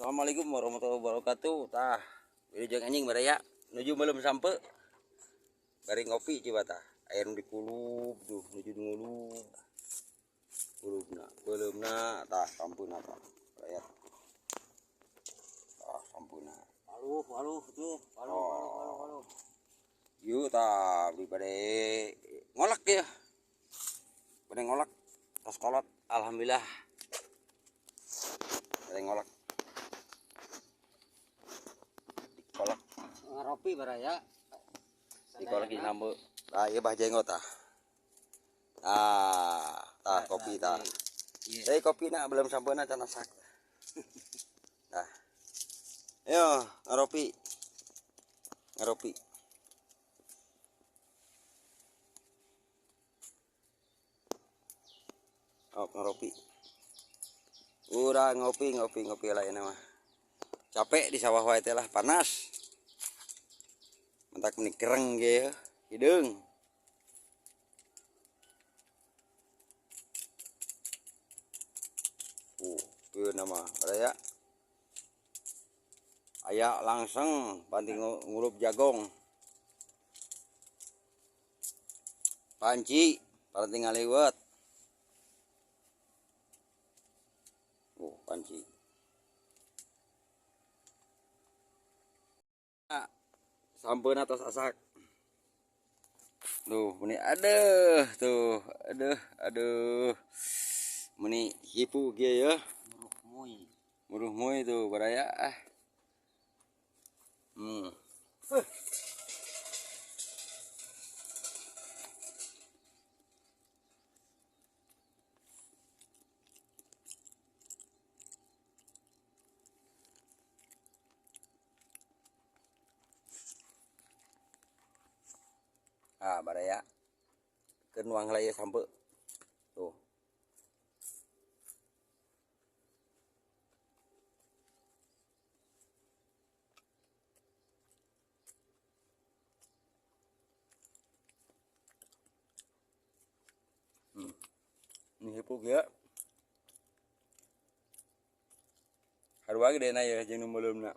Assalamualaikum warahmatullahi wabarakatuh. Tah, wilujeng anjing baraya nuju belum sampe. Bari ngopi coba tah. Air nu dikulub tuh nuju ngulub. Kulubna, beuleumna tah sampeuna tah. Baraya. Tah sampeuna. Waluh, waluh tuh, waluh, waluh, waluh, waluh. Yuk tah beli bade ngolak ya. Bade ngolak tos kolot alhamdulillah. Bade ngolak. Dikolak. Ngaropi baraya. Dikolak di nambe. Tah ieu bah jenggot tah. Tah, tah kopi tah. Deui kopina belum sampeuna can asak. Tah. Yo, ngaropi. Ngaropi. Oh, ngaropi. Urang ngopi, ngopi, ngopi lah ini mah. Capek di sawah wae teh lah, panas. Mentak meni kereng ge ya, hideung. Ieu nama baraya. Aya langsung banting ngulup jagong. Panci paranti ngaliwet. Panci. Sampeuna tos asak. Tuh, meni aduh, tuh, aduh, aduh. Meni hipu ge ya. Muruh muy. Muruh muy tuh baraya ah. Ah, baraya. Keun nuang heula ieu sampe. Tuh. Ini hipuk ya. Haruang gede na ya jeung nu meuleumna.